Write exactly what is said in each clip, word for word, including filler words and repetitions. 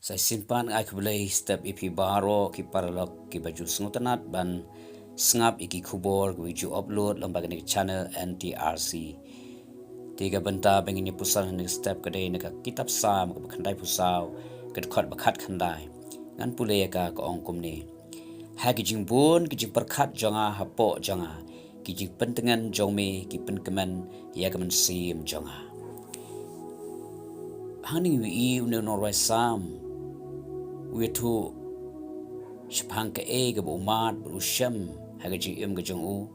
Sa shisien pat nga ai khublei step ïa phi baroh ki paralok kiba ju sngewtynnat ban sngap ïa ki khubor kiba ju upload lyngba kane ka channel N T R C. Te ka bynta ba ngin ïa puson ha kane ka step ka dei na ka kitab Salm kaba khyndaiphew saw, ka dkhot ba khatkhyndai. Ngan pule ïa ka, ka ong kumne: Ha ki jingbun ki jingpyrkhat jong nga hapoh jong nga, ki jingpyntngen jong me ki pynkmen ïa ka mynsiem jong nga. Hangne ngi ïohi une u nongrwai Salm u ïathuh shaphang kaei kaba u mad bad u shem ha ka jingim ka jong u.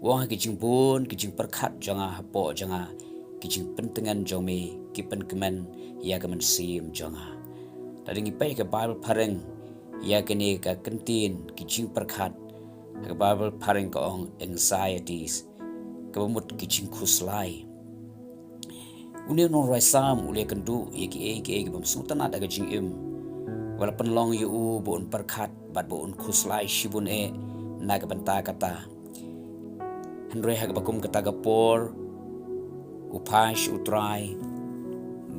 U ong: Ha ki jingbun ki jingpyrkhat jong nga hapoh jong nga, ki jingpyntngen jong me ki pynkmen ïa ka mynsiem jong nga. Lada ngi peit ha ka Baibl phareng ïa kane ka kyntien ki jingpyrkhat, ha ka Baibl phareng ka ong anxieties, kaba mut ki jingkhuslai. Une u nongrwai Salm u la ïakynduh ïa kiei kiei ki bym sngewtynnat ha ka jingim, ba la pynlong ïa u ba un pyrkhat bad ba un khuslai shibun eh na ka bynta kata. Hynrei ha kaba kum kata ka por, u phai sha U Trai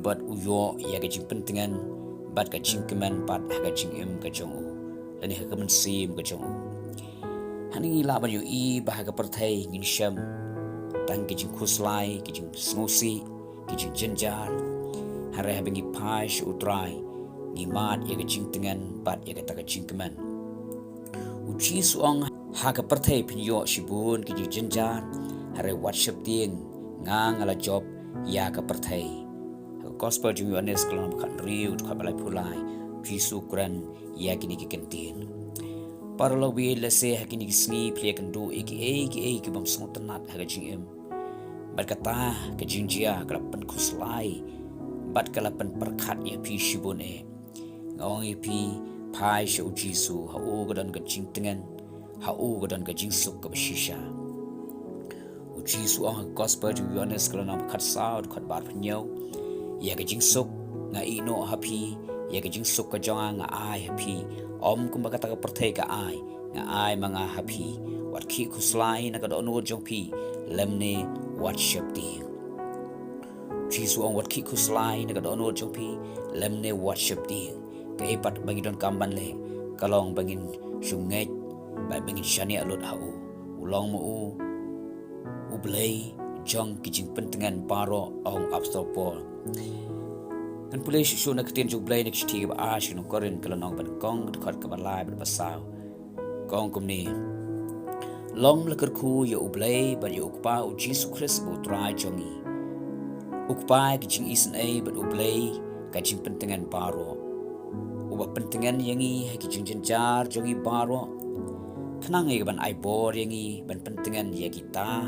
bad u ïoh ïa ka jingpyntngen bad ka jingkmen pat ha ka jingim ka jong u, lane ha ka mynsiem ka jong u. Hangne ngi lah ban ïohi ba ha ka pyrthei ngin shem tang ki jingkhuslai, ki jingsngewsih, ki jingjynjar. Hynrei haba ngi phai sha U Trai, ngi mad ïa ka jingtngen bad ïa kata ka jingkmen. U Jisu u ong: Ha ka pyrthei phin ïoh shibun ki jingjynjar, hynrei wat sheptieng, nga nga la jop ïa ka pyrthei. Ha ka Gospel jong u Ïohannes ka lynnong ba khathynriew, dkhot ba laiphew lai, u Jisu u kren ïa kine ki kyntien. Paralok, bad lehse ha kine ki sngi phi la ïakynduh ïa kiei kiei ki bym sngewtynnat ha ka jingim, bad kata ka jingjia ka la pynkhuslai bad ka la pynpyrkhat ïa phi shibun eh. Nga ong ïa phi, phai sha U Jisu, ha u ka don ka jingtngen, ha u ka don ka jingsuk kaba shisha. U Jisu u ong ha ka Gospel jong u Ïohannes ka lynnong ba khatsaw, dkhot ba arphew hynñiew: Ïa ka jingsuk nga ïehnoh ha phi, ïa ka jingsuk ka jong nga nga ai ha phi. Ym kumba kata ka pyrthei ka ai, nga ai ma nga ha phi. Wat khih khuslai na ka dohnud jong phi, lymne wat sheptieng. U Jisu u ong: Wat khih khuslai na ka dohnud jong phi, lymne wat sheptieng. Kaei pat ba ngi donkam ban leh ka long ba ngin shu ngeit bad ba ngin shaniah lut ha u. U long ma u U Blei jong ki jingpyntngen baroh, ong u Apostol Paul. Ngan pule shuh shuh na ka ktien jong U Blei na ka shithi kaba ar sha ki nong Korinth ka lynnong ba nyngkong, dkhot kaba lai bad ba saw. Ka ong kumne: Long la kyrkhu ïa U Blei bad ïa U Kpa U Jisu Khrist uba U Trai jong ngi. U Kpa ka jingisynei bad U Blei ka jingpyntngen baroh, uba pyntngen ïa ngi ha ki jingjynjar jong ngi baroh, khnang ïa kaban ai bor ïa ngi ban pyntngen ïa kita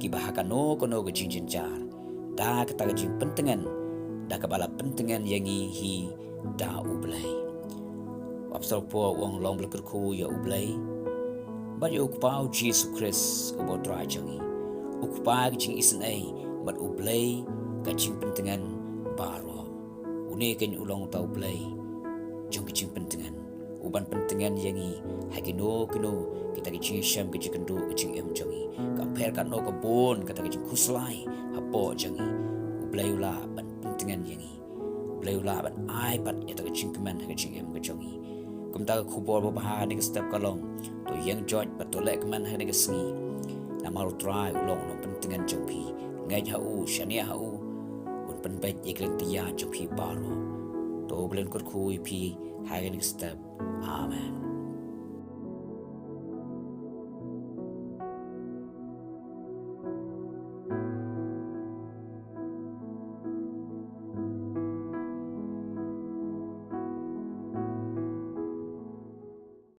kiba ha kano kano ka jingjynjar, da kata ka jingpyntngen da kaba la pyntngen ïa ngi hi da U Blei. U Apostol Paul u ong long ba la kyrkhu ïa U Blei bad ïa U Kpa U Jisu Khrist uba U Trai jong ngi. U Kpa ka jingisynei bad U Blei ka jingpyntngen baroh. Une keiñ u long uta U Blei jong ka jingpyntngen, uban pyntngen ïa ngi ha kino kino kita ki jingïashem, ka jingkynduh, ka jingim jong ngi. Kam pher katno ka bun kata ka jingkhuslai hapoh jong ngi, U Blei u lah ban pyntngen ïa ngi. U Blei u lah ban ai pat ïa kata ka jingkmen ha ka jingim ka jong ngi. Kumta ka khubor babha ha kane ka step ka long: To ïeng joit bad to leh kmen ha kane ka sngi. Namar U Trai u long u nongpyntngen jong phi. Ngeit ha u, shaniah ha u, un pynbeit ïa ki lynti ïaid jong phi baroh. To U Blei un kyrkhu ïa phi ha kane ka step. Amen.